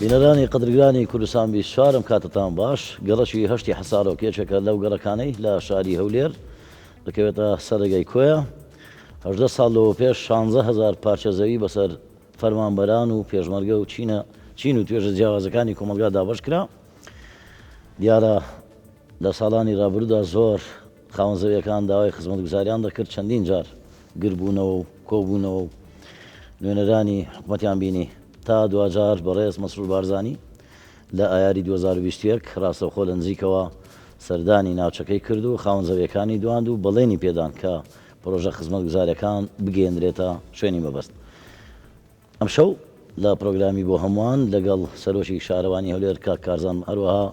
بینەرانی قەدرگرانی کوردستان 24 ئەم کاتەتان باش. گەڕەکی هەشتی حەسارۆک یەکێکە لەو گەڕەکانەی لە شاری هەولێر دەکەوێتە سەر ڕێگای کۆیە. 18 ساڵ لەوە پێش 16 هەزار پارچە زەوی بەسەر فەرمانبەران و پێشمەرگە و چینە چین و توێژە جیاوازەکانی کۆمەڵگا دابەش کرا. دیارە لە ساڵانی رابروودا زۆر خاوەن زەویەکان داوای خزمەتگوزاریان دەکرد، چەندین جار گربوونەوە و کۆبوونەوە و نوێنەرانی حکومەتیان بینی تا دواجار بەڕێز مەسرور بارزانی لە ئایاری 2021 راستەوخۆ لە نزیکەوە سەردانی ناوچەکەی کرد و خاوەن زەویەکانی دواند و بەڵێنی پێدان کە پرۆژە خزمەتگوزاریەکان بگەیەندرێتە شوێنی مەبەست. ئەمشەو لە پرۆگرامی بۆ هەمووان لەگەڵ سەرۆکی شارەوانی هەولێر کاک کارزان هەروەها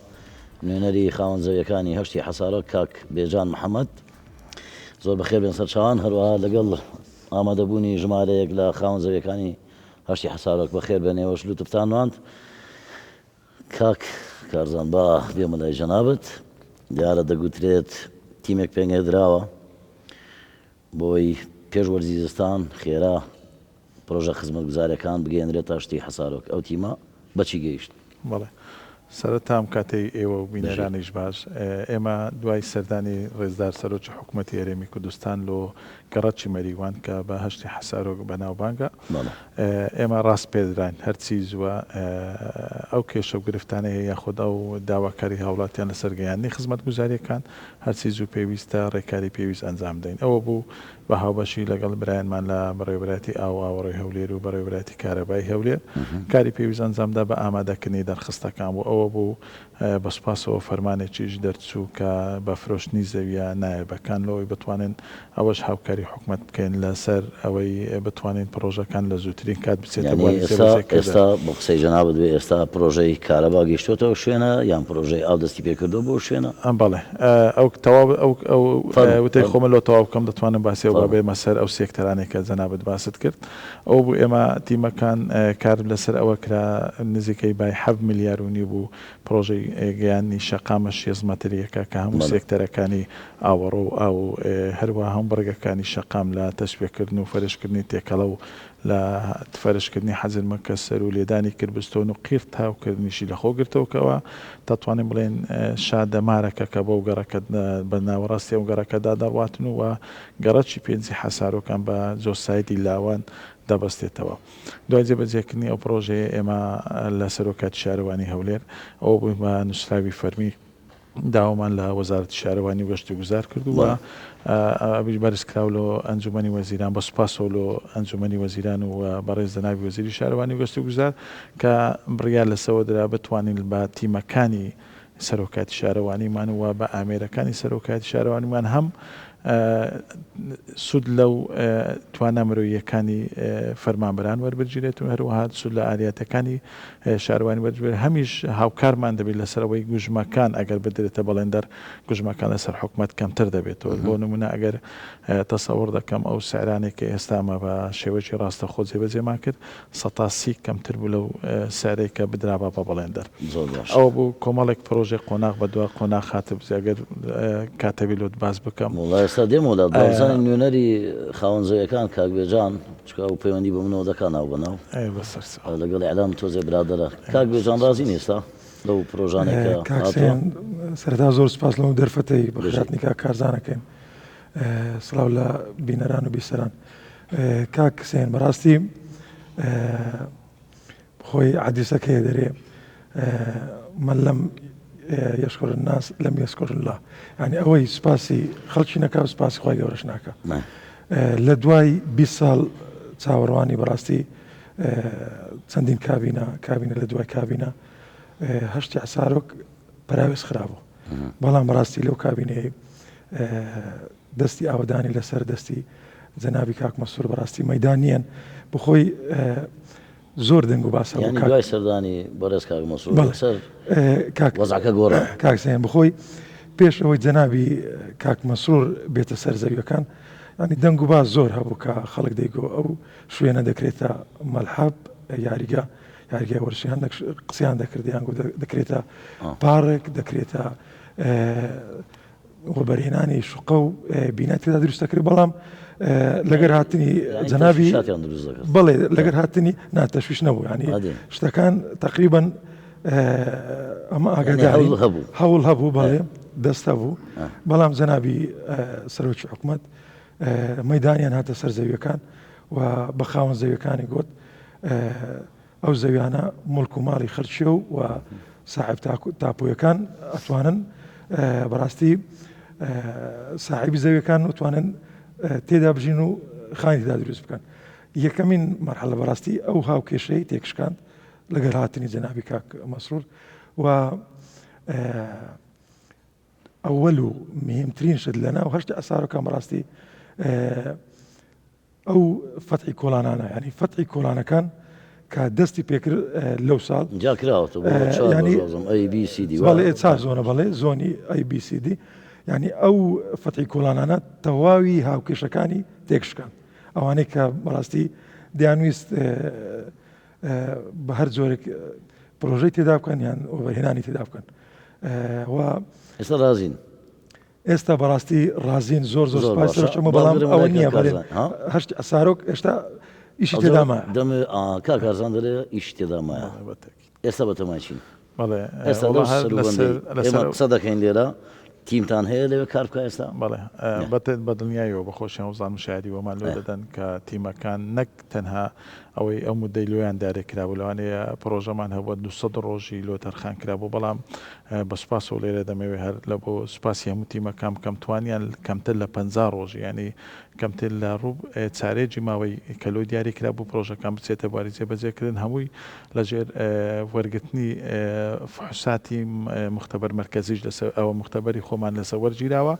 نوێنەری خاوەن زەویەکانی هەشتی حەسارۆک کاک بێجان محەمەد زۆر بەخێر بێن سەرچاوان هەروەها لەگەڵ ئامادەبوونی ژمارەیەک لە خاوەن زەویەکانی هەشتی حەسارۆک بەخێر بێن ئێوەش لوتفتان نواند کاک کارزان با بێمە لای جەنابت دیارە دەگوترێت تیمێک پێنگێدراوە بۆی پێش وەرزی زستان خێرا پرۆژە خزمەتگوزاریەکان بگەیەنرێتە شتی حەسارۆک، ئەو تیمە بەچی گەیشت؟ بەڵێ سەرەتا ئەم کاتەی ئێوە و بینەرانیش باش، ئێمە دوای سەردانی ڕێزدار سەرۆکی حکومەتی هەرێمی کوردستان لۆ گەڕەکی مەریوان کە بە هەشتی حەسارۆک بەناوبانگە، ئێمە ڕاسپێردراین هەرچی زووە ئەو کێشە و گرفتانەی هەیە یاخود ئەو داواکاری هاوڵاتیان لەسەر گەیاندنی خزمەتگوزارییەکان هەرچی زوو پێویستە ڕێکاری پێویست ئەنجام بدەین. ئەوە بوو بە هاوبەشی لەگەڵ برایانمان لە بەڕێوەبەرایەتی ئاو و ئاوەڕۆی هەولێر و بەڕێوەبەرایەتی کارەبای هەولێر کاری پێویست ئەنجامدا بە ئامادەکردنی دەرخستەکان بوو. ئەوە بوو بە سوپاسەوە فەرمانێکیش دەرچوو کە بە فرۆشتنی زەوییە نایابەکان لەوەی بتوانین ئەوەش هاوکاری حکومەت بکەین لەسەر ئەوەی بتوانین پڕۆژەکان لە زووترین کات بچێتە یانی بواری ئێستا جێبەجێکردن. ئێستا بە قسەی جەنابت بێ ئێستا پڕۆژەی کارەبا گەیشتۆتە ئەو شوێنە یان پڕۆژەی ئاو دەستی پێ کردووە بۆ ئەو شوێنە؟ بەڵێ ئەو تەواو ئەو ئەو فەرموو وتەی فەرموو خۆمە لۆ تەواو بکەم دەتوانم باسی ئەو با فەرموو. بێمە سەر ئەو سێکتەرانەی کە جەنابت باست کرد ئەوە بوو ئێمە تیمەکان کار لەسەر ئەوە کرا نزیکەی بای حەفت ملیار و نیو بوو پڕۆژەی گەیاندنی شەقامە شێست مەترییەکە کە هەموو بەڵێ. سێکتەرەکانی ئاوەڕۆ و ئاو و هەروەها هەموو بڕگەکانی شەقام لە تەسویەکردن و فەرشکردنی تێکەڵە و لە فەرشکردنی حەجر مکەسەر و لێدانی کربستۆن و قیڕ تاوکردنیشی لەخۆ گرتەوە کە ئەوە دەتوانین بڵێین شا دەمارەکە کە بەو گەڕەکە بە ناوەڕاستی ئەو گەڕەکەدا دەڕواتن و گەڕەکی پێنجی حەسارۆکان بە جۆسایدی لاوان دەبەستێتەوە. دوای جێبەجێکردنی ئەو پڕۆژەیە ئێمە لە سەرۆکایەتی شارەوانی هەولێر ئەوە بووین بە نووسراوی فەرمی داوامان لە وەزارەتی شارەوانی و گەشتوگوزار کرد و ئەویش بەرز کراو لۆ ئەنجومەنی وەزیران بە سوپاسەوە لۆ ئەنجومەنی وەزیران و بەڕێز جەنابی وەزیری شارەوانی و گەشتوگوزار کە بڕیار لەسەوە درا بتوانین بە تیمەکانی سەرۆکایەتی شارەوانیمان و بە ئامێرەکانی سەرۆکایەتی شارەوانیمان هەم سوود لەو توانا مرۆییەکانی فەرمانبەران وەربگیرێت و هەروەها سوود لە ئالیاتەکانی شارەوانی وەربگیرێت، هەمیش هاوکارمان دەبێت لەسەر ئەوەی گوژمەکان ئەگەر بدرێتە بەڵێندەر گوژمەکان لەسەر حکومەت کەمتر دەبێتەوە. بۆ نموونە ئەگەر تەسەوڕ دەکەم ئەو سعرانەی کە ئێستا ئەمە بە شێوەیەکی ڕاستەوخۆ جێبەجێمان کرد 30% کەمتر بوو لەو سعرەی کە بدرابا بە بەڵێندەر. زۆر باش. ئەوە بوو کۆمەڵێک پرۆژەی قۆناغ بە دوا قۆناغ هاتبزی ئەگەر کاتەبی لۆت باس بکەم. وەڵا ئێستا دێمەوە لات با بزانین نوێنەری خاوەن زەویەکان کاک بێجان چونکە ئەو پەیوەندی بە منەوە دەکا ناو بە ناو. ئەی بەسەر چاو. لەگەڵ ئیعلام تۆزێ برادەرە. کاک بێجان ڕازین ئێستا لەو پرۆژانەی کە کاک هاتووە؟ سەیان سەرەتا زۆر سوپاس لەو دەرفەتەی بژی. بەخێرهاتنی کاک کارزان ئەکەین. سڵاو لە بینەران و بیسەران. کاک سەیان بەڕاستی خۆی حەدیسەکەیە دەرێ من لەم یشکر الناس لم یذکر الله یعنی ئەوەی سوپاسی خەڵکی نەکا و سوپاسی خوای گەورەش ناکا لە دوای 20 ساڵ چاوەڕوانی بەڕاستی چەندین کابینە کابینە لە دوای کابینە هەشتی عسارۆک پەراوێز خرابوو بەڵام بەڕاستی لەو کابینەی دەستی ئاوەدانی لەسەر دەستی جەنابی کاک مەسرور بەڕاستی مەیدان نییەن بخۆی زۆر دەنگ و باس هەبوو یانی کاک دوای سەردانی بەڕێز کاک مەسرور بەڵێ یەکسەر کاک وەزعەکە گۆڕا. کاک سەیان بخۆی پێش ئەوەی جەنابی کاک مەسرور بێتە سەر زەویەکان ینی دەنگ و باس زۆر هەبوو کە خەڵک دەیگۆ ئەو شوێنە دەکرێتە مەلحەب یاریگا یاریگای وەرزشی هەندێک قسەیان دەکرد یان گۆ دەکرێتە پارک دەکرێتە. وەبەرهێنانی شوقە و بینای تێدا دروست دەکرێت بەڵام لەگەر هاتنی جەنابی بەڵێ لەگەر هاتنی ناتەشویش نەبوو ینی شتەکان تقریبن ئەمە ئاگاداری هەبوو هەوڵ هەبوو بەڵێ دەست هەبوو بەڵام جەنابی سەرۆکی حکومت مەدانیان هاتە سەر زەویەکان و بە خاوەن زەویەکانی گوت ئەو زەویانە موڵک و ماڵی خەلکیە و و ساحێب تاپۆیەکان ئەتوانن بەڕاستی ساحێبی زەویەکان ئەتوانن تێدا بژین و خانی تێدا دروست بکەن یەکەمین مەرحەلە بەڕاستی ئەو هاوکێشەی تێکشکاند لەگەل هاتنی جەنابی کاک مەسرور و ئەوەل و مهمترین شت لەناو هەشتی ئەسارەکان بەڕاستی ئەو فەتحی کۆڵانانە یانی فەتحی کۆڵانەکان کە دەستی پێکرد لەو ساڵ جا کراوەتەوە بۆ چوار یانی بەزۆزم ئەی بی سی دی بەڵێ چار زۆنە بەڵێ زۆنی ئەی بی سی دی یانی ئەو فەتحی کۆڵانانە تەواوی هاوکێشەکانی تێکشکاند ئەوانەی کە بەڕاستی دەیانویست بە هەر جۆرێک پرۆژەی تێدا بکەن یان وەبەرهێنانی تێدا بکەن و ئێستا ڕازین ئێستا بەڕاستی ڕازین زۆر زۆر سوپاس سەرۆک بەڵام ئەوە نییە بەڵێ هەشت ئەسارۆک ئێستا ئیشی تێدا مایە دەم کاک کارزان دەڵێ ئیشی تێدا مایە ئێستا بەتەمای چین بەڵێ ئێستا لەو سەروبەندەی ئێمە قسە دەکەین لێرە تیمتان هەیە لەوێ کار بکە ئێستا؟ بەڵێ بە دڵنیایەوە بە خۆشیان وزانم شایەدی بۆمان لۆ دەدەن کە تیمەکان نەک تەنها ئەوەی ئەو مودەی لۆیان دیاری کرابوو لەوانەیە پڕۆژەمان هەبووە 200 ڕۆژی لۆ تەرخان کرابوو بەڵام بە سوپاسەوە لێرە دەمەوێ هەر لە بۆ سوپاسی هەموو تیمەکان بکەم توانیان کەمتر لە 50 ڕۆژ یانی کەمتر لە ڕوب چارێکی ماوەی کە لۆی دیاری کرابوو پڕۆژەکان بچێتە بواری جێبەجێکردن هەمووی لە ژێر وەرگرتنی فحوساتی مختبر مەرکەزیش لەسەر ئەوە مختبری خۆمان لەسەر وەرگیراوە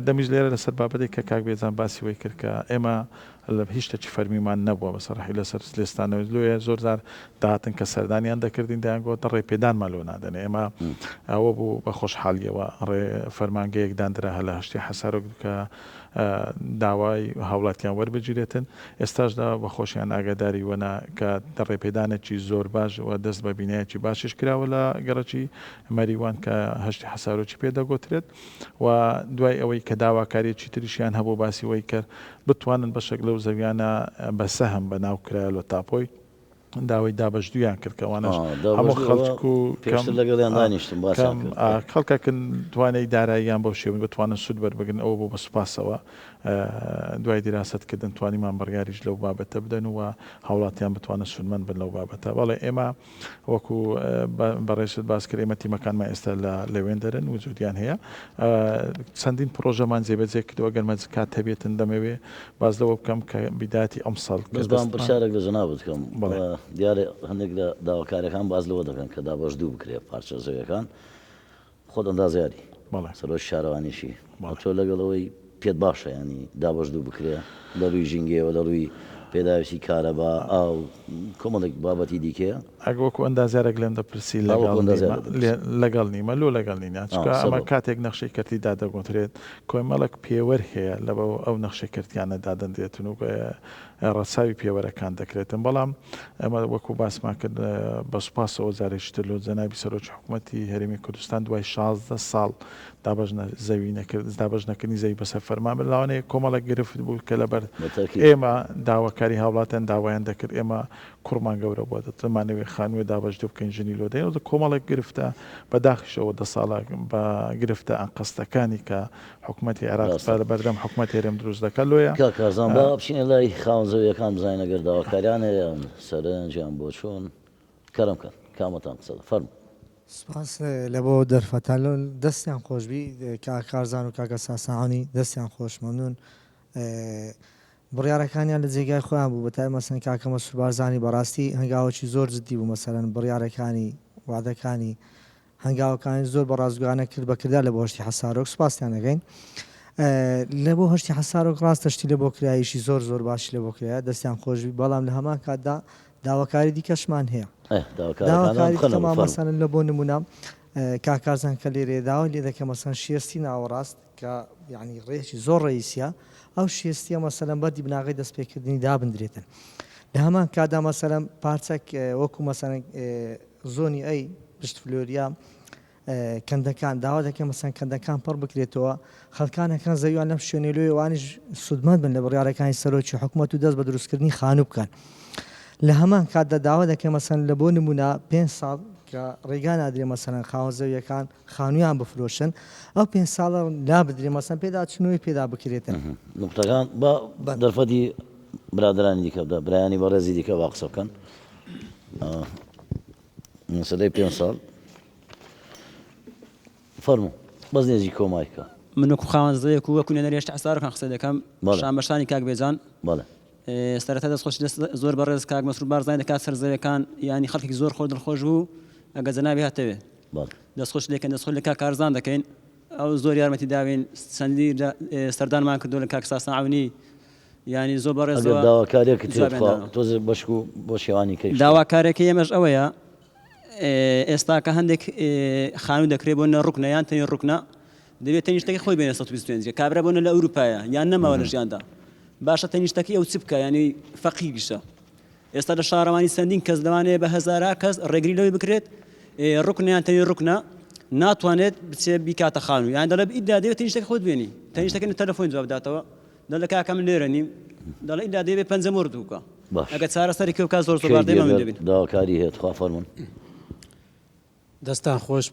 دەمیش لێرە لەسەر بابەتێک کە کاک بێزان باسی وەی کرد کە ئێمە لە هیچ شتێکی فەرمیمان نەبووە بە سەرحی لەسەر لێستانەوەی لۆیە زۆر جار دەهاتن کە سەردانیان دەکردین دەیانگوت ڕێ پێدانمان لۆ نادەنێ ئێمە ئەوە بوو بە خۆشحاڵیەوە ڕێ فەرمانگەیەک داندرا هە لە هەشتی حەسارۆک کە داوای هاوڵاتیان وەربگیرێتن ئێستاشدا بە خۆشیان ئاگاداری وەنا کە ڕێپێدانێکی زۆر باش و دەست بە بینایەکی باشیش کراوە لە گەڕەکی مەریوان کە هەشتی حەسارۆکی پێ دەگۆترێت و دوای ئەوەی کە داواکاریەکی تریشیان هەبوو باسی وەی کرد بتوانن بەشێک لەو زەویانە بە سەهم بە ناو کرایە لۆ تاپۆی داوای دابەشدوویان کرد کە ئەوانەش هەموو خەڵک و کەم کەم خەڵکەکن توانای داراییان بەو شێوەی بتوانن سوود وەربگرن ئەوە بوو بە سوپاسەوە دوای دیراسەت کردن توانیمان بڕیاریش لەو بابەتە بدەن و هاوڵاتیان بتوانن سوودمەند بن لەو بابەتە بەڵێ ئێمە وەکو بەڕێزت باس کرد ئێمە تیمەکانمان ئێستا لە لەوێندەرن وجودیان هەیە چەندین پرۆژەمان جێبەجێ کردووە گەر مەج کات هەبێتن دەمەوێ باس لەوە بکەم کە بیداتی ئەمساڵ کە بەس بام دەستمان پرسیارێک لە جەنابت بکەم بەڵێ. دیارە هەندێک لە داواکاریەکان باس لەوە دەکەن کە دابەش دوو بکرێ پارچە زەویەکان خۆت ئەندازیاری بەڵێ. سەرۆکی شارەوانیشی بەڵێ. تۆ لەگەڵ ئەوەی پێت باشە یانی دابەش دوو بکرێ لە ڕووی ژینگەیەوە لە ڕووی پێداویستی کارەبا ئاو کۆمەڵێک بابەتی دیکەیە؟ ئەگە وەکو ئەندازیارێک لێم دەپرسی ها وەکو لەگەڵ ئەندازیار نیمە لێت دەپرسم. لەگەڵ نیمە لۆ لەگەڵ نینە ها چونکە ئەمە سەبەب. کاتێک نەخشەی کەرتی دادەگۆترێت کۆمەڵێک پێوەر هەیە لە بۆ ئەو نەخشەی کەرتیانە دادەنرێتن و ڕەچاوی پێوەرەکان دەکرێتن بەڵام ئەمە وەکو باسمان کرد بە سوپاسەوە جارێکی تر لۆ جەنابی سەرۆکی حکومەتی هەرێمی کوردستان دوای 16 ساڵ دابەش زەوی نەکرد دابەش نەکردنی زەوی بەسەر فەرمانبەر لەوانەیە کۆمەڵێک گرفت بوو کە لەبەر ئێمە داواکاری هاوڵاتیان داوایان دەکرد ئێمە کوڕمان گەورە بووە دەمانەوێت خانووێ دابەش دوو بکەین ژنی لۆ دەین کۆمەڵێک گرفتە بە داخیشەوە دە ساڵە بە گرفتە ئەنقەستەکانی کە حکومەتی عێراق ڕاستە. لە بەردەم حکومەتی هەرێم دروست دەکات لۆیە کاک کارزان با بچینە لای خاوەن زەویەکان بزانین ئەگەر داواکاریان هەیە یان سەرنج یان بۆچوون کەرەم کەن کامەتان قسە دە فەرموو. سپاس لە بۆ دەرفەتە دەستیان خۆشبی کاک کارزان و کاکە ساسانی دەستیان خۆش مەمنون بڕیارەکانیان لە جێگای خۆیان بوو بەتای مەسەن کاکە مەسرور بارزانی بەڕاستی هەنگاوەکی زۆر جدی بوو مەسەلەن بڕیارەکانی وعدەکانی هەنگاوەکانی زۆر بە ڕاستگۆیانە کرد بە کردار لە بۆ هەشتی حەسارۆک سوپاستیان دەکەین لە بۆ هەشتی حەسارۆک ڕاستە شتی لە بۆ کرایشی زۆر زۆر باشی لە بۆ کرایە دەستیان خۆشبی بەڵام لە هەمان کاتدا داواکاری دیکەشمان هەیە داواکاری دیکەمان مەسەلەن لە بۆ نمونە کاک کارزان کە لێرەیە داوای لێ دەکەم مەسەلەن شێستی ناوەڕاست کە یانی ڕێیەکی زۆر ڕەئیسیە ئەو شێستیە مەسەلەن بەردی بناغەی دەستپێکردنی دابندرێتن لە هەمان کاتدا مەسەلەن پارچەک وەکو مەسەلەن زۆنی ئەی پشت فلۆریا. کەندەکان داوا دەکەین مەسەن کەندەکان پڕ بکرێتەوە خەڵکانەکان زەویان لەم شوێنەی لۆیە وانیش سوودمەند بن لە بڕیارەکانی سەرۆکی حکومەت و دەست بە دروستکردنی خانوو بکەن. لە هەمان کاتدا داوا دەکەین مەسەن لە بۆ نموونە پێنج ساڵ کە ڕێگا نادرێ مەسەلەن خاوەن زەویەکان خانوویان بفرۆشن ئەو پێنج ساڵە لابدرێ مەسەن پێداچوونەوەی پێدا بکرێتن. نوقتەکان با دەرفەتی برادەرانی دیکە بدە برایانی بەڕێزی دیکە با قسە بکەن. مەسەلەی پێنج ساڵ فەرموو بەس نێزیک کۆ مایکە. من وەکو خاوەن زەویەک و وەکو نوێنەری هەشتی حەسارۆکان قسە دەکەم شان بەشانی کاک بێجان. بەڵێ. سەرەتا دەستخۆشی لە زۆر بەڕێز کاک مەسرور بارزانی دەکات سەر زەویەکان یانی خەڵکێکی زۆر خۆ دڵخۆش بوو ئەگەر جەنابی هاتەوێ دەستخۆشی لێکەن دەستخۆشی لە کاک کارزان دەکەین ئەو زۆر یارمەتی داوین چەندی سەردانمان کردو لە کاک ساسان عەونی یانی زۆر بەڕێزەوە ئەگەر داواکاریەکت هەیە تخوا تۆزێ بەشک و بۆ شێوانی کەیش داواکارەکەی ئێمەش ئەوەیە ئێستا کە هەندێک خانوو دەکرێت بۆ نە ڕوکنە یان تەنی ڕوکنە دەبێت تەنیشتەکەی خۆی بێنێ 125 کابرا بۆ نە لە ئەوروپایە یان نەماوە لە ژیاندا باشە تەنیشتەکەی ئەو چ بکە ینی فەقیریشە ئێستا لە شارەوانی چەندین کەس لەوانەیە بە هەزارا کەس ڕێگری لەوەی بکرێت ڕوکنە یان تەنی ڕوکنە ناتوانێت بچێ بیکاتە خانوو یان دەڵێ ئیدا دەبێت تەنیشتەکە خۆت بێنی تەنیشتەکە تەلەفۆن جواب داتەوە دەڵێ کاکە من لێرە نیم دەڵێ ئیلا دەبێ پەنجەمۆر دووکە باش ئەگەر چارەسەری کێ بکات زۆر زۆر باش کەی دەبێ مەمنون دێگەر دەبین. داواکاری هەیە تخوا فەرموون. دەستان خۆش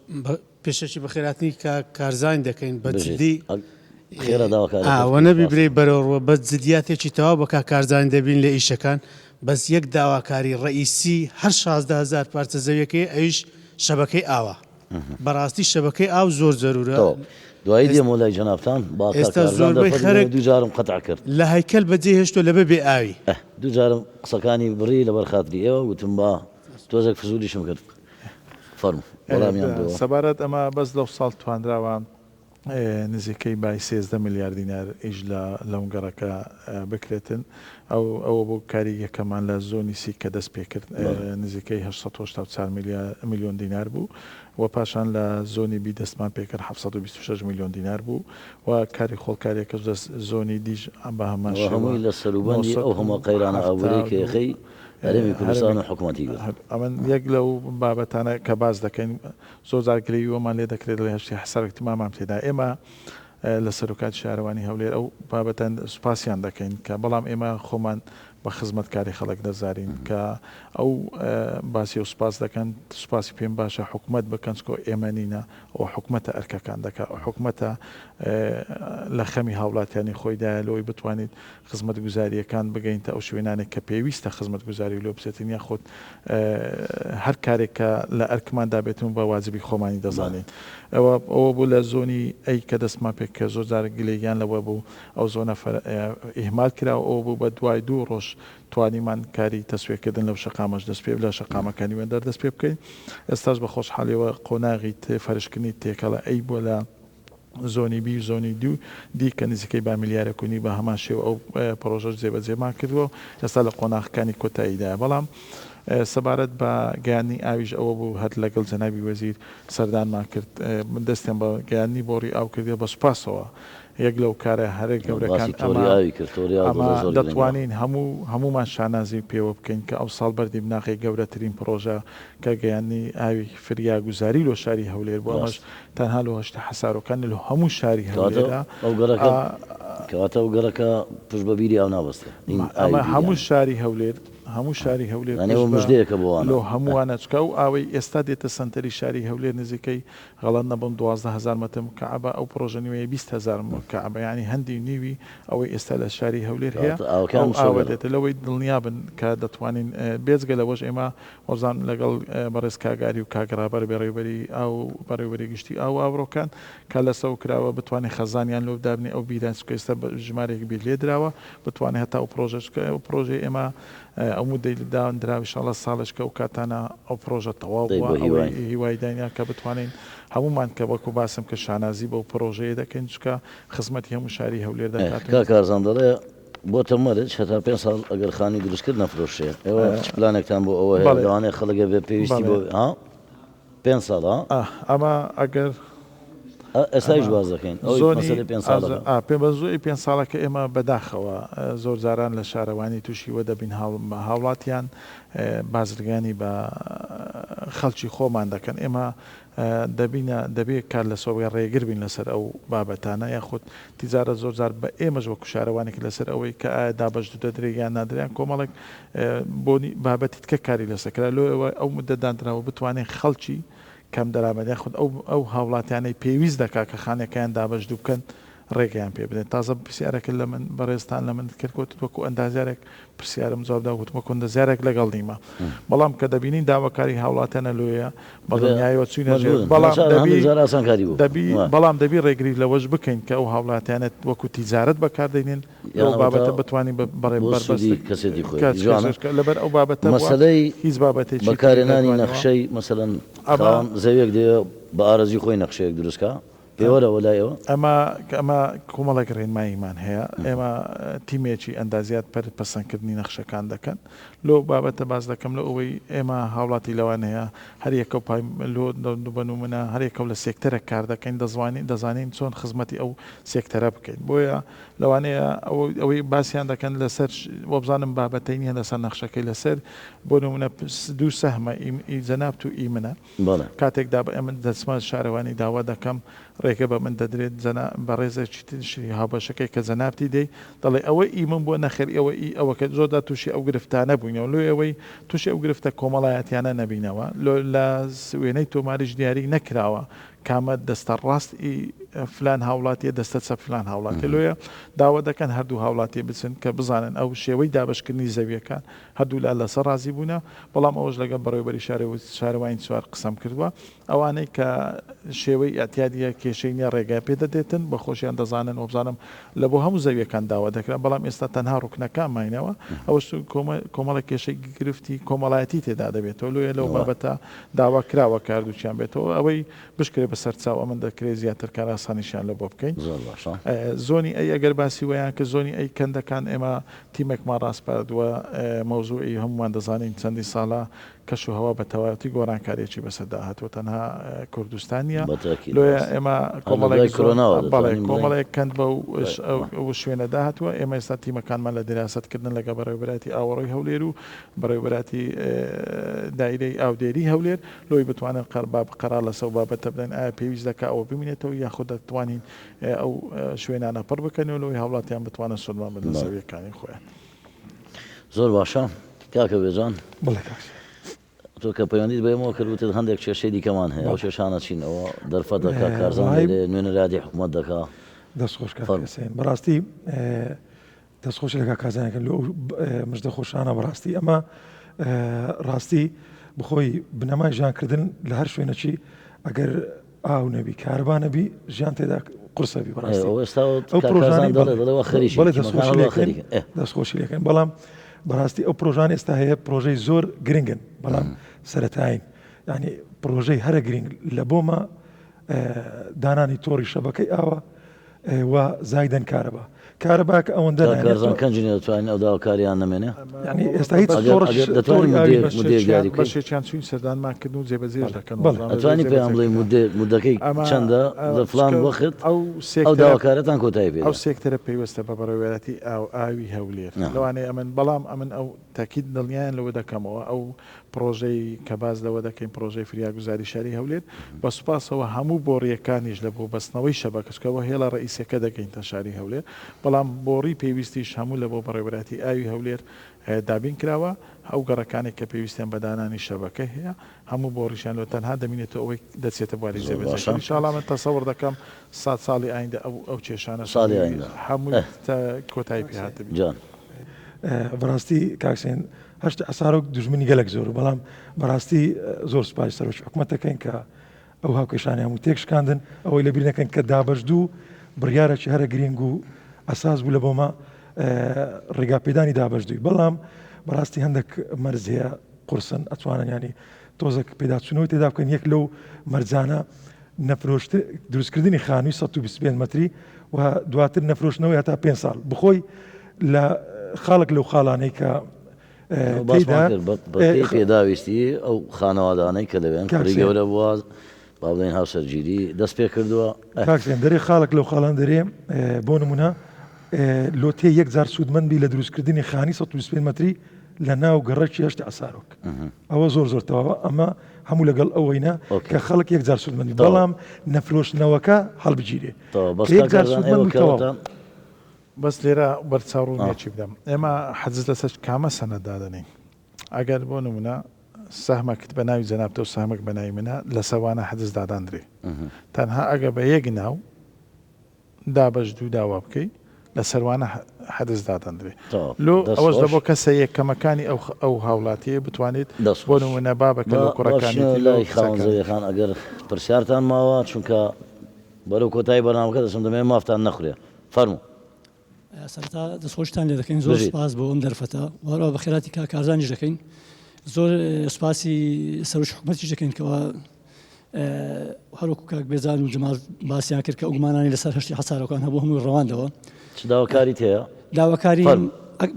پێشەکی بەخێراتنی کاک کارزان دەکەین بە بژیت جدی ئەگ خێرا داواکارەکەت ئا بکەی وەنەبی سپاس. برێی بەرەو ڕوە بە جدیاتێکی تەواو بە کاک کارزان دەبین لە ئیشەکان بەس یەک داواکاری ڕەئیسی هەر 16 هەزار پارچە زەویەکەی ئەویش شەبەکەی ئاوە بەڕاستی شەبەکەی ئاو زۆر زەرورە. تەواو دوایی دێمەوە لای جەنابتان با کاک ئێستا کارزان زۆربەی دەرفەتی خەرک بدەمێ دووجارم قەتع کرد. لە هەیکەل بەجێ هێشتوە لەبەر بێ ئاوی. ئه دووجارم قسەکانی بڕی لەبەر خاتری ئێوە وتم با تۆزێک فزولیشم کرد فەرموو وەڵامیان بدەوە. سەبارەت ئەمە بەس لەو ساڵ توانراوە نزیکەی بای 13 ملیار دینار ئیش لە لەم گەڕەکە بکرێتن ئەو ئەوە بوو کاری یەکەمان لە زۆنی سی کە دەست پێکرد نزیکەی 884 ملیۆن دینار بوو و پاشان لە زۆنی بی دەستمان پێکرد 726 ملیۆن دینار بوو و کاری خۆڵکاریەکەش لە زۆنی دیش بە هەمان ئەوە شێوە هەمووی لە سەروبەندی ئەو هەموو قەیرانە ئابووریەی کە 972 یەخەی هەرێمی کوردستان هەرێمی و حکومەتی گرت. ئەمن یەک لەو بابەتانە کە باس دەکەین زۆر جار گلەیی وەمان لێ دەکرێت دەڵێ هەشتی حەسارێک تمامان تێدا ئێمە لە سەرۆکاتی شارەوانی هەولێر ئەو بابەتە سوپاسیان دەکەین کە بەڵام ئێمە خۆمان بە خزمەتکاری خەڵک دەزارین کە ئەو باسی و سوپاس دەکەن سوپاسی پێم باشە حکومەت بکەن چکۆ ئێمە نینە ئەو حکومەتە ئەرکەکان دەکا ئەو حکومەتە لە خەمی هاوڵاتیانی خۆیدایە لەوەی بتوانیت خزمەتگوزارییەکان بگەینتە ئەو شوێنانەی کە پێویستە خزمەتگوزاری لۆ بچێتن یاخود هەر کارێک کە لە ئەرکماندا بێتن و بە واجبی خۆمانی دەزانین. ئەوە ئەوە بوو لە زۆنی A کە دەستمان پێ کە زۆر جار گلەییان لەوە بوو ئەو زۆنە ئیهمال کرا و ئەوە بوو بە دوای دوو ڕۆژ توانیمان کاری تەسویەکردن لەو شەقامەش دەست پێ لە شەقامەکانی وێندەر دەست پێ بکەین. ئێستاش بە خۆشحاڵیەوە قۆناغی فەرشکردنی تێکەڵە A بووە لە زۆنی بی و زۆنی دوو دی کە نزیکەی با ملیارێک و نیو بە هەمان شێوە ئەو پڕۆژەش جێبەجێمان کردووە و ئێستا لە قۆناغەکانی کۆتاییدایە. بەڵام سەبارەت بە گەیاندنی ئاویش ئەوە بوو هەر لەگەڵ جەنابی وەزیر سەردانمان کرد من دەستیان بە گەیاندنی بۆڕی ئاو کردیە بە سوپاسەوە یەک لەو کارە هەرە گەورەکان باسی تۆڕی ئەمە ئاوی کرد تۆڕی ئاو ئەمە دەڵێ زۆر گرنگە. دەتوانین هەموو هەموومان شانازی پێوە بکەین کە ئەوساڵ بەردی بناغەی گەورەترین پڕۆژە کە گەیاندنی ئاوی فریاگوزاری لۆ شاری هەولێر بوو ئەمەش ڕاستە. تەنها لۆ هەشتە حەسارۆکان نە لۆ هەموو شاری کەواتە هەولێرە ئەو گەڕەکە کەواتە ئەو گەڕەکە پشت بە بیری ئاو نابەستێ این ئاوی ئەمە بیری هەموو یانی. شاری هەولێر هەموو شاری هەولێر یانی پشت ئەوە بە مژدەیەکە بۆ وانە. لۆ هەمووانە چونکە ئەو ئاوەی ئێستا دێتە سەنتەری شاری هەولێر نزیکەی غەڵەت نەبم 12 هەزار مەتر مکعبە ئەو پڕۆژە نوێیە 20 هەزار مکعبە یانی هەندی نیوی ئەوەی ئێستا لە شاری هەولێر هەیە کەواتە ئاوەکەیان ئەو ئاوە مسۆگەرە. دێتە لەوەی دڵنیابن کە دەتوانین بێجگە لەوەش ئێمە وەبزانم لەگەڵ بەڕێز کاک ئاری و کاک ڕابەر بەڕێوبەری ئاو و بەڕێوبەری گشتی ئاو و ئاوڕۆکان کە لەسەو کراوە بتوانێ خەزانیان لۆ دابنێ ئەو بیرە چونکە ئێستا ژمارەیەک بیر لێ دراوە بتوانێ هەتا ئەو پڕۆژە چونکە ئەو پڕۆژەی ئێمە ئەو مودەی داندراوە ئیشاڵا ساڵێش کە ئەو کاتانە ئەو پڕۆژە تەواو دەی بووە بە ئەوەی هیواین. هیوای داینە کە بتوانین هەموومان کە وەکو باسم کرد شانازی بەو پڕۆژەیە دەکەین چونکە خزمەتی هەموو شاری هەولێر دەکات و کاک کارزان دەڵێ بۆتە مەرج هەتا پێنج ساڵ ئەگەر خانووی دروست کرد نەفرۆشرێ ئێوە چ پلانێکتان بۆ ئەوە هەیە بەڵێ لەوانەیە خەڵک ئەبێ پێویستی بەڵێ بۆ ها پێنج ساڵ ها ئا ئەمە ئەگەر ئە ئێستایش ئەمە باس دەکەین ئەوەی زۆنی مەسەلەی پێنج ئاز ساڵەکە. ئا پێ بە زۆی پێنج ساڵەکە ئێمە بەداخەوە زۆر جاران لە شارەوانی تووشی وە دەبین هاوڵاتیان بازرگانی بە. خەڵکی خۆمان دەکەن ئێمە دەبینە دەبێ کار لەسەر بکەین ڕێگر بین لەسەر ئەو بابەتانە یاخود تیجارەت زۆر جار بە ئێمەش وەکو شارەوانێک لەسەر ئەوەی کە ئایا دابەش دەدرێت یان نادرێت یان کۆمەڵێک بۆنی بابەتی تکە کاری لەسەر کرا لۆ ئەوە ئەو مدە دانراوە بتوانین خەڵکی کەم دەرامەت یاخود ئەو ئەو هاوڵاتیانەی پێویست دەکات کە خانەکەیان دابەش دوو بکەن ڕێگەیان پێ بدەین تازە پرسیارەکە لە من بەڕێزتان لە من کرد گوتت وەکو ئەندازیارێک پرسیارم جواب دا گوتم وەکو ئەندازیارێک لەگەڵ نیمە بەڵام کە دەبینین داواکاری هاوڵاتیانە لۆیە بەدڵنیایەوە چوینە ژێر بەڵام دەبی دەبی بەڵام دەبی ڕێگری لەوەش بکەین کە ئەو هاوڵاتیانە وەکو تیجارەت بەکاردێنین لەو بابەتە بتوانین بەڕێ بەربەستی کەسێتی خۆی لەبەر ئەو بابەتە مەسەلەی هیچ بابەتێکی بەکارهێنانی نەخشەی مەسەلەن خاوەن زەویەک دەیەوێ بە ئارەزوی خۆی نەخشەیەک دروست کا پێوەرە وە لای ئێوە؟ ئەمە ئەمە کۆمەڵێک ڕێنماییمان هەیە، ئێمە تیمێکی ئەندازیار پەر پەسەندکردنی نەخشەکان دەکەن. لۆ بابەتە باس دەکەم لۆ ئەوەی ئێمە هاوڵاتی لەوانەیە هەر یەکەو پای لۆ بە نمونە هەر یەکەو لە سێکتەرێک کار دەکەین دەزوانین دەزانین چۆن خزمەتی ئەو سێکتەرە بکەین بۆیە لەوانەیە ئەوەی باسیان دەکەن لەسەر وەبزانم بابەتەی نیە لەسەر نەخشەکەی لەسەر بۆ نمونە دوو سەهمە ئی جەنابت و ئی منە کاتێک دا ئەمن دەچمە شارەوانی داوا دەکەم ڕێگە بە من دەدرێت جەنا بەڕێزێکی تریشی هاوبەشەکەی کە جەنابتی دێی دەڵێ ئەوە ئی من بووە نەخێر ئەوە ئی ئەوەکە زۆردا تووشی ئەو گرفتانە بووینەوە لۆ ئەوەی تووشی ئەو گرفتە کۆمەڵایەتیانە نەبینەوە لۆ لە وێنەی تۆماریش دیاری نەکراوە کامە دەستە ڕاست ئی فلان هاوڵاتیە دەستە چەپ فلان هاوڵاتیە لۆیە داوا دەکەن هەردوو هاوڵاتی بچن کە بزانن ئەو شێوەی دابەشکردنی زەویەکان هەردوولا لەسەر ڕازی بوونە، بەڵام ئەوەش لەگەڵ بەڕێوەبەری شارەوانی چوار قسەم کردووە، ئەوانەی کە شێوەی ئیعتیادیە کێشەی نیە ڕێگای پێ دەدێتن، بە خۆشیان دەزانن وەبزانم لە بۆ هەموو زەویەکان داوا دەکرا، بەڵام ئێستا تەنها ڕوکنەکان ماینەوە، ئەوەش کۆمەڵێک کێشەی گرفتی کۆمەڵایەتی تێدا دەبێتەوە، لۆیە لەو بابەتە داوا کراوە کە هەردووکیان بێتەوە، ئەوەی بشکرێ بە سەرچاو ئەمن دەکرێ زیاتر کارئاسانیشیان لە بۆ بکەین. زۆر باشە. زۆنی ئەی ئەگەر باسی وەیان کرد زۆنی ئەی کەندەکان ئێمە تیمێکمان ڕاسپاردووە، مەوزوعی هەموومان دەزانین چەندین ساڵە کەش و هەوا بە تەواوەتی گۆڕانکارییەکی بەسەردا هاتووە، تەنها کوردستان نییە، بەتاکید لۆیە ڕاستە. ئێمە هەر لە کۆمەڵێک دوای زۆر کرۆناوە بەڵێ دەتوانین بڵێین کۆمەڵێک کەند بەو بەڵێ. ئەو شوێنەدا هاتووە، ئێمە ئێستا تیمەکانمان لە دیراسەتکردن لەگەڵ بەڕێوەبەرایەتی ئاوەڕۆی هەولێر و بەڕێوەبەرایەتی دایرەی ئاودێری هەولێر لۆی بتوانن قەرار لەسەر ئەو بابەتە بدەن ئایا پێویست دەکا ئەوە بمینێتەوە یاخود دەتوانین ئەو شوێنانە پڕ بکەنەوە لەوەی هاوڵاتیان بتوانن سوودمەند بن لە زەویەکانی خۆیان. زۆر باشە کاکە بێجان. بەڵێ کاک سەید. تۆ کە پەیوەندیت بە ئێمەوە کرد وتت هەندێک کێشەی دیکەمان هەیە، ئەو کێشانە چین؟ ئەوە دەرفەتە کاک کارزان لێرەیە نوێنەرایەتی حکومەت دەکا. دەست خۆش کاک حسێن. بەڕاستی دەست خۆشی لە کاک کارزان ئەکەم لۆ ئەو مژدە خۆشانە بەڕاستی ئەمە ڕاستی بخۆی بنەمای ژیانکردن لە هەر شوێنەکی ئەگەر ئاو نەبی کارەبا نەبی ژیان تێدا قورسە بی بەڕاستی ئەو پرۆژانەی بەڵێ دەستخۆشی لێکەن دەستخۆشی لێکەن بەڵام بەڕاستی ئەو پرۆژان ئێستا هەیە پرۆژەی زۆر گرنگن بەڵام سەتاین ینی پرۆژەی هەرە گرنگ لە بۆمە دانانی تۆڕی شەبەکەی ئاوە و زایدەن کارەبا کارەبا کە ئەوەندە کاک کارزان کەنجی نیە دەتوانین ئەو داواکاریان نەمێنێ؟ یانی ئێستا هیچ تۆڕش دەتوانین تۆڕی ئاوی مدەیەک مدەیەک دیاری بکەین؟ بەشێکیان چوین سەردانمان کردن و جێبەجێش دەکەن بەڵێ. ئەتوانی پێیان بڵێی مدەیەک مدەکەی ئەمە چەندە لە فلان چونکە وەخت ئەو ئەو سێکتەرە داواکاریەتان کۆتایی پێ ئەو دێ؟ سێکتەرە پەیوەستە بە بەڕێوەبەرایەتی ئاو ئاوی هەولێر نعم. لەوانەیە ئەمن بەڵام ئەمن ئەو تەکید دڵنیایان لەوە دەکەمەوە ئەو پڕۆژەی کە باس لەوە دەکەین پڕۆژەی فریاگوزاری شاری هەولێر، بە سوپاسەوە هەموو بۆڕییەکانیش لە بۆ بەستنەوەی شەبەکە، چونکە ئەوە هێڵە ڕەئیسیەکە دەگەینتە شاری هەولێر، بەڵام بۆڕی پێویستیش هەموو لە بۆ بەڕێوەبەرایەتی ئاوی هەولێر دابین کراوە، ئەو گەڕەکانەی کە پێویستیان بە دانانی شەبەکە هەیە هەموو بۆڕیشیان لۆ تەنها دەمینێتەوە ئەوەی دەچێتە بواری زۆر باشە. جێبەجێکردن، ئینشاڵا من تەسەوڕ دەکەم سات ساڵی ئایندە ئەو ئەو کێشانەش ساڵی هەمووی ئایندە. هەمووی ئه. تا کۆتایی پێ هاتبی. جان. بەڕاستی کاک حسێن هەشتی عەسارۆک دوژمنی گەلەک زۆر بەڵام بەڕاستی زۆر سوپاسی سەرۆکی حکومەت دەکەین کە ئەو هاوکێشانەی هەموو تێکشکاندن ئەوەی لەبیر نەکەن کە دابەش دوو بڕیارێکی هەرە گرینگ و ئەساس بوو لە بۆمە ڕێگا پێدانی دابەش دووی بەڵام بەڕاستی هەندێک مەرج هەیە قورسن ئەتوانن ینی تۆزێک پێداچوونەوەی تێدا بکەن یەک لەو مەرجانە نەفرۆشت دروستکردنی خانووی 125 مەتری و دواتر نەفرۆشتنەوەی هەتا پێنج ساڵ بخۆی لە خاڵک لەو خاڵانەی کە باسمان کرد بەپێی پێداویستی ئەو خانەوادانەی کە لەوێن کوڕی گەورە بووە با بڵێین هاوسەرگیری دەست پێ کردووە. کاک حسێن دەرێ خاڵک لەو خاڵان دەرێ بۆ نمونە لۆ تێ یەک جار سوودمەند بی لە دروستکردنی خانی 125 مەتری. لە ناو گەڕەکی هەشتی عەسارۆک ئەوە زۆر زۆر تەواوە ئەمە هەموو لەگەڵ ئەوەینە کە خەڵک یەکجار سوودمەندی بەڵام نەفرۆشتنەوەکە هەڵبگیرێ یەکجار سوودمەند تەواو. بەس لێرە بەرچاو ڕوونیەکی بدەم ئێمە حەجز لەسەر کامە سەنەد دادەنێین ئەگەر بۆ نمونە سەهمەکت بە ناوی جەنابتە و سەهمەک بە ناوی منە لەسەر وانە حەجز دادەندرێ تەنها ئەگە بە یەک ناو دابەش دوو داوا بکەی لە سەروانە حەدس دادەندرێ تەواو لۆ دەست ئەوەش لە خۆش. بۆ کەسە یەکەمەکانی ئەو ئەو هاوڵاتیەیە بتوانێت دەست بۆ خۆش. نمونە بابەکە با لۆ با بچینە کوڕەکانیەتی لۆ لای خاوەن کچەکانیەتی. زەویەکان ئەگەر پرسیارتان ماوە چونکە بەرەو کۆتایی بەرنامەکە دەچم دەمەوێت مافتان نەخورێ فەرموو. سەرەتا دەستخۆشیتان لێ دەکەین زۆر بژیت. سوپاس بۆ ئەم دەرفەتە و هەروەها بەخێرهاتی کاک کارزانیش دەکەین زۆر سوپاسی سەرۆکی حکومەتیش دەکەین کەوا هەروەکو کاک بێزان و جەمال باسیان کرد کە ئەو گومانانەی لەسەر هەشتی حەسارەکان هەبوو هەمووی ڕەواندەوە. چ داواکاریت هەیە؟ داواکاری فەرموو.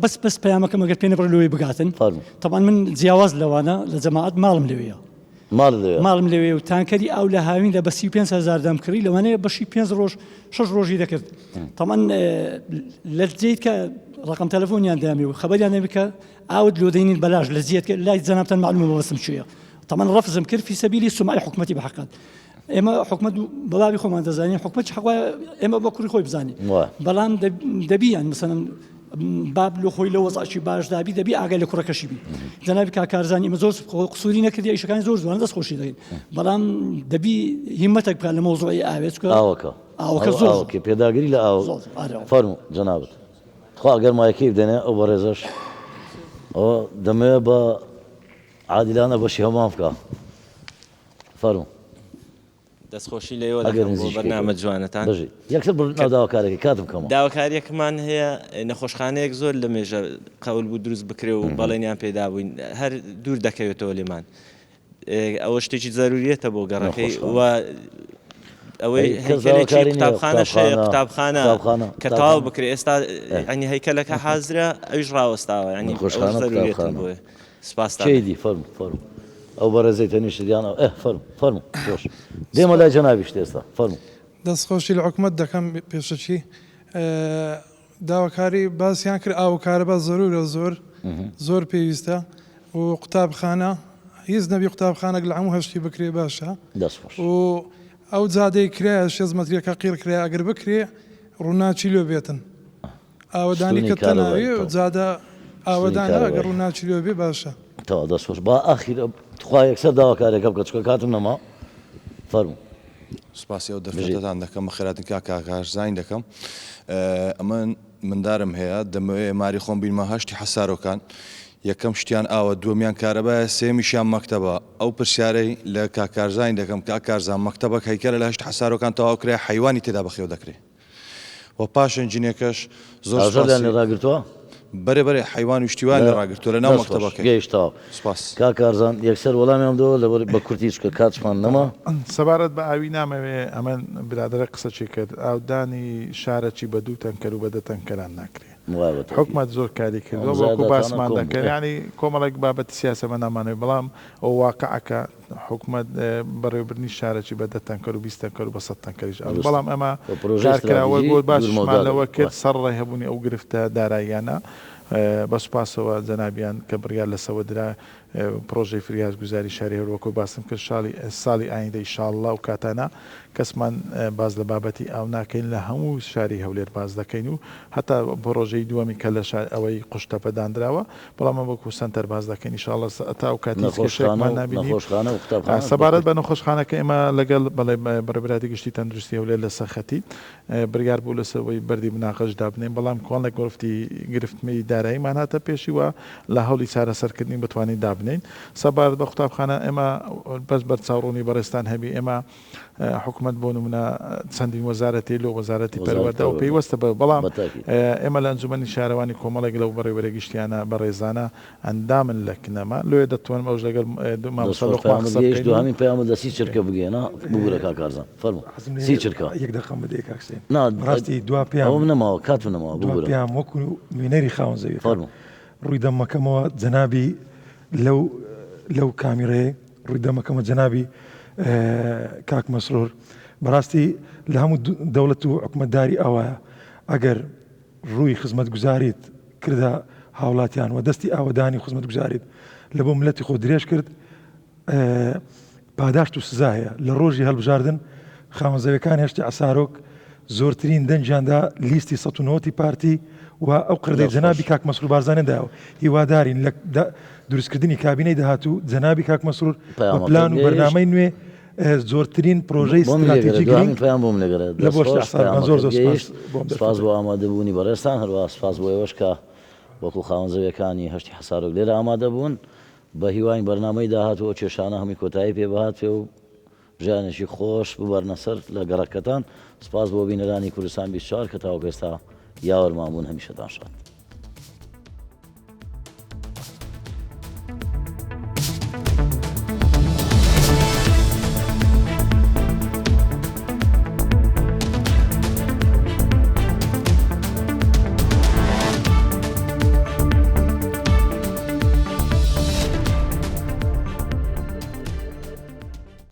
بەس بەس پەیامەکەم ئەگەر پێ نەبڕێ لۆی بگاتن. فەرموو. تەبعەن من جیاواز لەوانە لە جەماعەت ماڵم لەوێیە. ماڵت لەوێیە؟ ماڵم لەوێیە و تانکەری ئاو لە هاویندا بە 35 هەزار دەمکڕی لەوانەیە بەشی پێنج ڕۆژ شەش ڕۆژی دەکرد. تەبعەن لە جێیت کە ڕەقەم تەلەفۆنیان دامێ و خەبەریان دامێ کە ئاوت لۆ دەینین بەلاش لە جێت کە لای جەنابتان مەعلومە مەبەستم کوێیە. تەمەن ڕەفزم کرد فی سەبیلی سومعەی حکومەتی بە حەقت ئێمە حکومەت بە بابی خۆمان دەزانین حکومەت حەق وایە ئێمە بە کوڕی خۆی بزانین بەڵام دەبی یان مثلا باب لۆ خۆی لە وەزعکی باشدابی دەبی ئاگای لە کوڕەکەشی بی جەنابی کاک کارزانی ئێمە زۆر قسوری نەکردی ئیشەکانی زۆر جوان دەست خۆشی دەکەین بەڵام دەبی هیمەتێک بکات لە مەوزوعی ئاوێت چونکە ئاوەکە ئاوەکە زۆر ئاوەکە پێداگری لە ئاو فەرموو جەنابت تخوا ئەگەر مایەکەی بدەنێ ئەو بەڕێزەش ئەوە دەمەوێ بە عادیلانە بەشی هەمووان بکا فەرموو. دەستخۆشی لە ئێوە ئەگەر دەکەم بۆ نزیکی بەرنامە جوانەتان. بژی. یەکسەر بڕ ناو داواکارەکەی کاتم کەمە. داواکاریەکمان هەیە نەخۆشخانەیەک زۆر لە مێژە قەول بوو دروست بکرێ و بەڵێنیان پێدابووین هەر دوور دەکەوێتەوە لێمان ئەوە شتێکی زەروریەتە بۆ گەڕەکەی و ئەوەی هەیکەلێکی قوتابخانەش هەیە قوتابخانە کە تەواو بکرێ ئێستا ینی هەیکەلەکە حازرە ئەویش ڕاوەستاوە ینی نەخۆشخانە زەروریەتن بۆیە سپاستان کێی دی فەرموو فەرموو ئەو بەڕێزەی تەنیشتت یان ئەو ئێ فەرموو فەرموو خۆش دێمە لای جەنابیشت ئێستا فەرموو. دەستخۆشی لە حکومەت دەکەم پێشەکی داواکاری باسیان کرد ئاو و کارەبا زەرورە زۆر زۆر پێویستە و قوتابخانە هیچ نەبی قوتابخانەک لە هەموو هەشتی بکرێ باشە و ئەو جادەی کرایە شێست مەتریەکە قیڕ کرایە ئەگەر بکرێ ڕووناکی لۆ بێتن ئاوەدانی کە تەناوی و جادە ئاوەدانە ئەگەر ڕووناکی لۆ بێ باشە. تەواو دەست خۆش با ئاخیر تخوا یەکسەر داواکاریەکە بکە چونکە کاتم نەما فەرموو. سوپاسی ئەو بژیت. دەرفەتەتان دەکەم بەخێرهاتن کاک کاکارزانی دەکەم ئەمن مندارم هەیە دەمەوێ ماری خۆم بینمە هەشتی حەسارۆکان یەکەم شتیان ئاوە دووەمیان کارەبایە سێمیشیان مەکتەبە ئەو پرسیارەی لە کاک کارزانی دەکەم کاک کارزان مەکتەبەک هەیکەلە لە هەشتی حەسارۆکان تەواو کرایە حەیوانی تێدا بەخێو دەکرێ و پاشان جنێکەش زۆر ئاژەڵیان سوپاسی لێ ڕاگرتووە؟ بەرێ بەرێ حەیوان و شتی وایان لە لێ ڕاگرتووە لە ناو دەست خۆش مەکتەبەکەی گەیشت تەواو. سوپاس. کاک کارزان یەکسەر وەڵامیان بدەوە لەبەر بە کورتی چونکە کاتشمان نەما. سەبارەت بە ئاوی نامەوێ ئەمن برادەرە قسەکی کرد ئاودانی شارەکی بە دوو تەنکەر و بە دە تەنکەران ناکرێ وایە بە تەئکید. حکومەت زۆر کاری ئەو کردوە وەکو مزایداتانە باسمان کۆم دەکرد بوو. یانی کۆمەڵێک بابەتی سیاسە بە نامانەوێ بەڵام ئەوە واقعەکە حکومەت بەڕێوەبردنی شارەکی بە دە تەنکەر و 20 تەنکەر و بە 100 تەنکەریش ئاو دروستە. بەڵام ئەمە و پرۆژەی کار کرا وەک ستراتیژی بۆ باسیشمان دوورمەودا لەوە دەبێت. کرد وایە. سەرەڕای هەبوونی ئەو گرفتە داراییانە بە سوپاسەوە جەنابیان کە بڕیار لەسەوە درا پڕۆژەی فریادگوزاری شاری هەولێر وەکو باسم کرد شاڵی ساڵی ئایندە ئیشاڵڵا ئەو کاتانە کەسمان باس لە بابەتی ئاو ناکەین لە هەموو شاری هەولێر باس دەکەین و هەتا پڕۆژەی دووەمی کە لە شار ئەوەی قوشتەپە داندراوە بەڵام ئەمە وەکو سەنتەر باس دەکەین ئیشاڵڵا تا ئەو کات هیچ نەخۆشخانە کێشەیەکمان و نابینی نەخۆشخانە و قوتابخانە بە سەبارەت کورتی. بە نەخۆشخانەکە ئێمە لەگەڵ بەڵێ بەڕێوەبەرایەتی گشتی تەندروستی هەولێر لەسەر خەتی بڕیار بوو لەسەر ئەوەی بەردی بناغەش دابنێین، بەڵام کۆمەڵێک گرفتی گرفتمی داراییمان هاتە پێشی و لە هەوڵی چارەسەرکردنی بتوانین دابنێین. سەبارەت بە قوتابخانە ئێمە بەس بەرچاوڕوونی بەڕێزتان هەبی ئێمە حکومەت بۆ نمونە چەندین وەزارەتی لۆ وەزارەتی وەزارەتی پەروەردە و پەروەردە پەیوەستە بە بەڵام بە تاکید. ئێمە لە ئەنجومەنی شارەوانی کۆمەڵێک لەو بەڕێوەبەرە گشتیانە بەڕێزانە ئەندامن لە کنەما لۆیە دەتوانم ئەوش لەگەڵ دەست مامۆستا خۆش لوقمان پەیامت قسە گەیشت بکەین و دوهەمین پەیامت لە سی چرکە بگەیەنە ببورە کاک کارزان فەرموو حەزم سی لێیە چرکە. یەک دەقەم بدەیە کاک حسێن نا بەڕاستی دوا پەیام ئەوەم نەماوە کاتم نەماوە دوا ببورە. پەیام وەکو نوێنەری خاوەن زەویەکان فەرموو. ڕووی دەمەکەمەوە جەنابی لەو لەو کامیرەیە ڕووی دەمەکەمە جەنابی کاک مەسرور بەڕاستی لە هەموو دەوڵەت و حکومەتداری ئەوایە ئەگەر ڕووی خزمەتگوزاریت کردە هاوڵاتیان و دەستی ئاوەدانی خزمەتگوزاریت لە بۆ ملەتی خۆ درێژ کرد پاداشت و سزا هەیە لە ڕۆژی هەڵبژاردن خاوەن زەویەکان هێشتی عەسارۆک زۆرترین دەنگیان دا لیستی 190 پارتی و ئەو قردەی جەنابی کاک مەسرور بارزانیان دایەوە هیوادارین لە دروستکردنی کابینەی داهاتوو جەنابی کاک مەسرور بە پلان و بەرنامەی نوێ زۆرترین پرۆژەی ستراتیجی گرنگ پەیام بۆم لەگەرە لە بۆ عەسارۆکان زۆر زۆر سپاس بۆم سپاس بۆ ئامادەبوونی بەڕێزتان هەروەها سپاس بۆ ئێوەش کە وەکو خاوەن زەویەکانی هەشتی حەسارۆک لێرە ئامادە بوون. بە هیواین بەرنامەی داهاتوو ئەو کێشانە هەمووی کۆتایی پێ بهاتێ و ژیانێکی خۆش ببەرنە سەر لە گەڕەکەتان. سپاس بۆ بینەرانی کوردستان 24 کە تاوەکو ئێستا یاوەرمان بوون هەمیشەتان شاد.